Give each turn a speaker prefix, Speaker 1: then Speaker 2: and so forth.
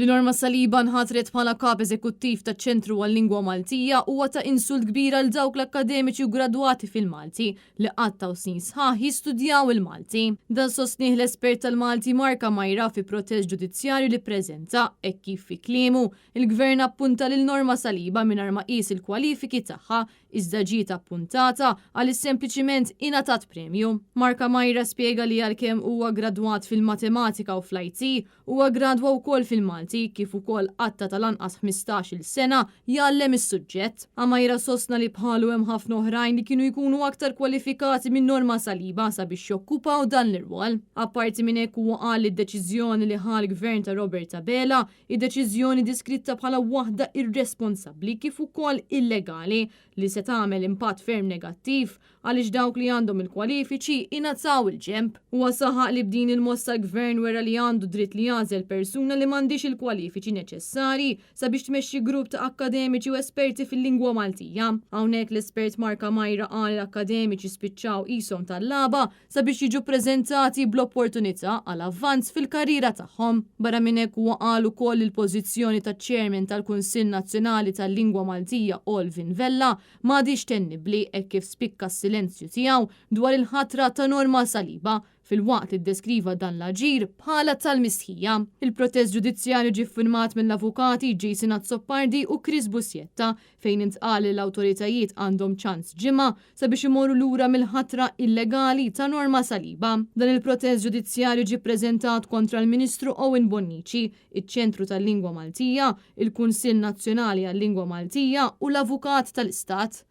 Speaker 1: Li Norma Saliba nħatret bħala Kap Eżekuttiv taċ-Ċentru għal-Lingwa Maltija huwa ta' insult kbir għal dawk l-akkademiċi u gradwati fil-Malti li qattgħu snin sħaħ jistudjaw il-Malti. Dan sostnieh l-espert tal-Malti Mark Amaira fi protest ġudizzjarju li ppreżenta, hekk kif fi kliemu, il-Gvern appunta lil Norma Saliba mingħajr ma qies il-kwalifiki tagħha iżda ġiet appuntata għaliex sempliċiment ingħatat premju. Mark Amaira spjega li għalkemm huwa gradwat fil-Matematika u fl-IT, Huwa ggradwa wkoll fil-Malti, kif ukoll qatta' tal-anqas 15-il sena jgħallem is-suġġett. Amaira sostna li bħalu hemm ħafna oħrajn li kienu jkunu aktar kwalifikati minn Norma Saliba sabiex jokkupaw dan l-irwol. Apparti minn hekk huwa qal li d-deċiżjoni li ħa l-Gvern ta' Robert Abela hi deċiżjoni diskritta bħala waħda irresponsabbli kif ukoll illegali li se tagħmel impatt ferm negattiv għaliex dawk li għandhom il-kwalifiċi ingħataw il-ġenb. Huwa saħaq li b'din il-mossa l-Gvern wera li għandu dritt li jagħżel persuna li m'għandhiex il-kwalifiċi neċessarji sabiex tmexxi grupp ta' akkademiċi u esperti fil-lingwa Maltija. Hawnhekk l-espert Mark Amaira qal li l-akkademiċi spiċċaw qishom tallaba sabiex jiġu ppreżentati bl-opportunità għal avvanz fil-karriera tagħhom. Barra minn hekk huwa qal ukoll li l-pożizzjoni ta' Chairman tal-Kunsill Nazzjonali tal-Lingwa Maltija Olvin Vella m'għadhiex tennibbli hekk kif spikka s-silenzju tiegħu dwar il-ħatra ta' Norma Saliba filwaqt li ddeskriva dan l-aġir bħala tal-mistħija. Il-protest ġudizzjarju ġie ffirmat mill-avukati Jason Azzopardi u Chris Busietta fejn intqal li l-awtoritajiet għandhom ċans ġimgħa sabiex imorru lura mill-ħatra illegali ta' Norma Saliba. Dan il-protest ġudizzjarju ġie ppreżentat kontra l-Ministru Owen Bonnici, iċ-Ċentru tal-Lingwa Maltija, il-Kunsill Nazzjonali għal-Lingwa Maltija u l-Avukat tal-Istat.